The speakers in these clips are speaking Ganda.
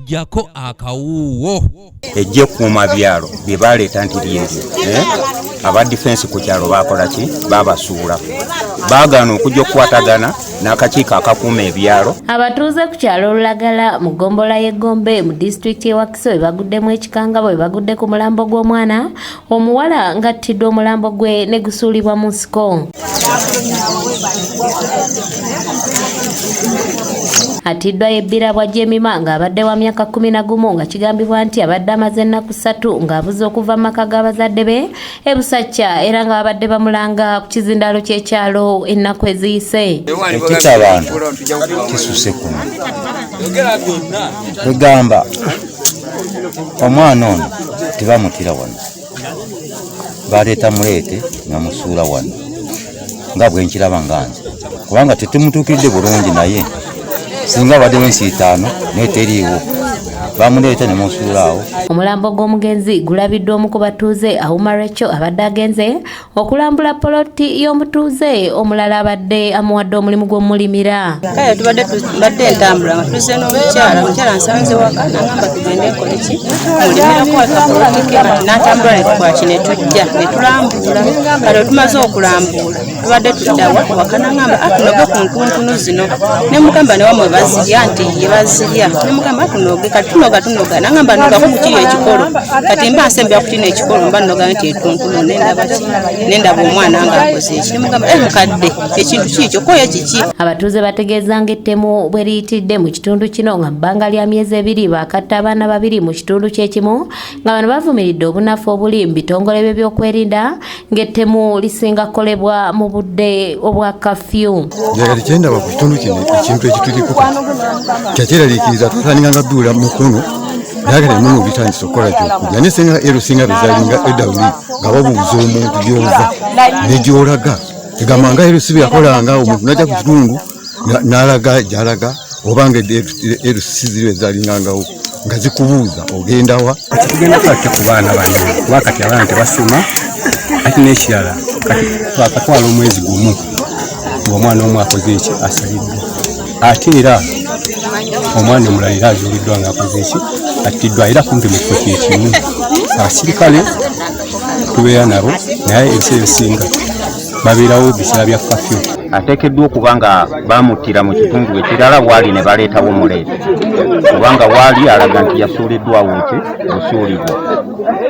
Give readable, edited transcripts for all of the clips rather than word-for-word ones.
Jjako akawuuwo. Ejja ekuuma byalo bye baleeta nti lyeryo, eh? Aba difensi ku kyalo bakola ki? Babasuula, baagaana okujja okukwatagana n'akakiiko akakuuma ebyalo. Abatuuze ku kyalo Olulagala mu ggombolola y'e Gombe mu disitulikiti y'e Wakiso bwe baguddemu ekikangabwa bwe bagudde ku mulambo gw'omwana omuwala ng'attiddwa, omulambo gwe ne gusuulibwa mu nsiko. Attiddwa yebbirabwa Jemima ng'abadde wa myaka 11, nga kigambibwa nti abadde amaze ennaku 3 ng'abuze okuva mu maka g'abazadde be e Busacca, era nga babadde bamulanga ku kizindaalo ky'ekyalo ennaku eziyise. Ekita abantu kisuse kuno. Kwegamba omwana ono tebamutira wano, baleeta muleete nga musuula wano, nga bwe nkiraba nga nze, kubanga tetumutuukiridde bulungi. Naye singa abaddewo ensiitaano, naye teriiwo, bamuleeta ne musuula awo. Omulambo gw'omugenzi gulabiddwa omu ku batuuze, Awuma Rachel, abadde agenze okulambula poloti y'omutuuze omulala abadde amuwadde omulimu gw'omulimira. Kale tubadde mbadde ntambula nga tuzze n'omukyala. Omukyala nsanze waka, nangamba tugende nkole ki, mulimirako akapoloti ke. Kati natambula ne tukola ki, ne tujja ne tulambuula. Kale tumaze okulambuula, tubadde tuddawa waka, nangamba atunoge ku ntuntunu zino. Ne mugamba ne wamwe bazirya? Nti ye bazirya. Ne mugamba atunoge. Kati tunoga tunoga, nangamba nogako ku kiri ekikolo. Kati mba nsembera ku kino ekikolo, mba noga nti etuntunu, nendaba ki, nendaba omwana ng'akoze eki. Ne mugamba, e mukadde, ekintu kiikyo koyo kiki? Abatuuze bategeeza ng'ettemu bwe liyitidde mu kitundu kino, nga mu bbanga lya myezi 2 baakatta abaana babiri mu kitundu kyekimu, nga bano bavumiridde obunafu obuli mu bitongole by'ebyokwerinda, ng'ettemu lisinga kukolebwa mu budde obwa kafyu. Njagala kyendaba ku kitundu kino, ekintu ekituliko kati kyakyeraliikiriza. Twatandika nga duula mukono, naye kati emunu bitandise okukola kyokulya, naye singa ero singa bezalinga edda luli nga babuuza omuntu gyova ne gyolaga. Egamba nga ero si byeyakolanga, omuntu najja ku kitundu n'alaga gyalaga, oba nga ero si ziri ezalingangawo nga zikubuuza ogendawa. Kati tugenda kukola tutya ku baana bano? Kuba kati abaana tebasoma. Ate n'ekirala, kati twakatwala omwezi gumu ng'omwana omu akoze eki, asaliddwa, ate era omwana omulala era azuuliddwa ng'akoze eki, attiddwa, era kumpi mu kifo kyekimu. Abasirikale tubeera nabo, naye ebiseera ebisinga babeerawo biseera bya kafyu. Ateekeddwa okuba nga bamuttira mu kitundu ekirala waali ne baleetawo muleete, kubanga waali alaga nti yasuuliddwawo ki busuulibwa,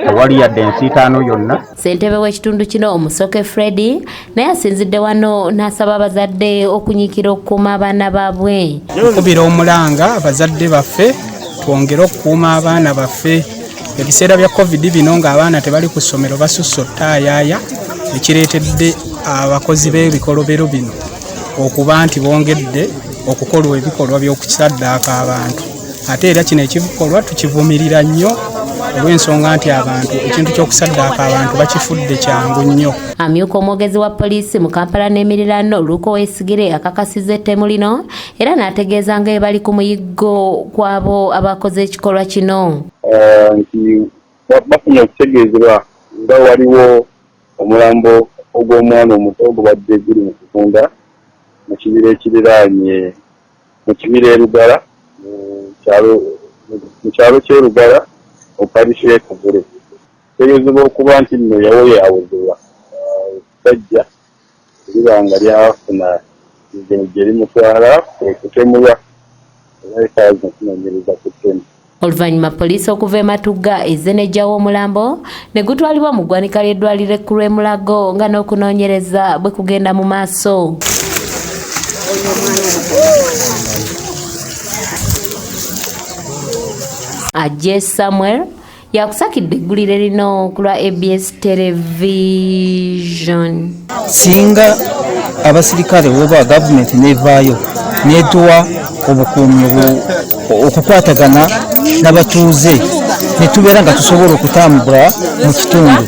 tewali yadde ensiitaano yonna. Ssentebe w'ekitundu kino, Omusoke Fredi, naye asinzidde wano n'asaba abazadde okunyiikira okukuuma abaana baabwe. Nkubira omulanga abazadde baffe twongere okukuuma abaana baffe. Ebiseera bya COVID bino ng'abaana tebali ku ssomero, basusse ottaayaaya, ekireetedde abakozi b'ebikolobero bino okuba nti bongedde okukolwa ebikolwa by'okusaddaaka abantu. Ate era kino ekikolwa tukivumirira nnyo, olw'ensonga nti abantu ekintu ky'okusaddaaka abantu bakifudde kyangu nnyo. Amyuka omwogezi wa poliisi mu Kampala n'emiriraano, Luke Owoyesigyire, akakasizza ettemu lino era n'ategeeza nga bali ku muyiggo kw'abo abakoze ekikolwa kino. Nti bafunye okutegeezebwa nga waliwo omulambo ogw'omwana omuto ogubadde guli mu kuvunda mu kibira ekiriraanye mu kibira e Lugala, mu kyalo ky'e Lugala mu parish y'e Kavule. Tegeezebwa okuba nti nno yawoyawozebwa essajja eriba nga lyafuna eggeno gye limutwala kwe kutemulwa, era essaawa zino tunoonyereza ku ttemu. Oluvannyuma poliisi okuva e Matugga ezze n'eggyawo omulambo ne gutwalibwa mu ggwanika ly'eddwaliro ekkulu e Mulago, nga n'okunoonyereza bwe kugenda mu maaso. Ajje Samuel yakusakidde eggulire lino ku lwa ABS Television. Singa abasirikale oba gavumenti nevaayo netuwa obukuumi, okukwatagana n'abatuuze, netubeera nga tusobola okutambula mu kitundu.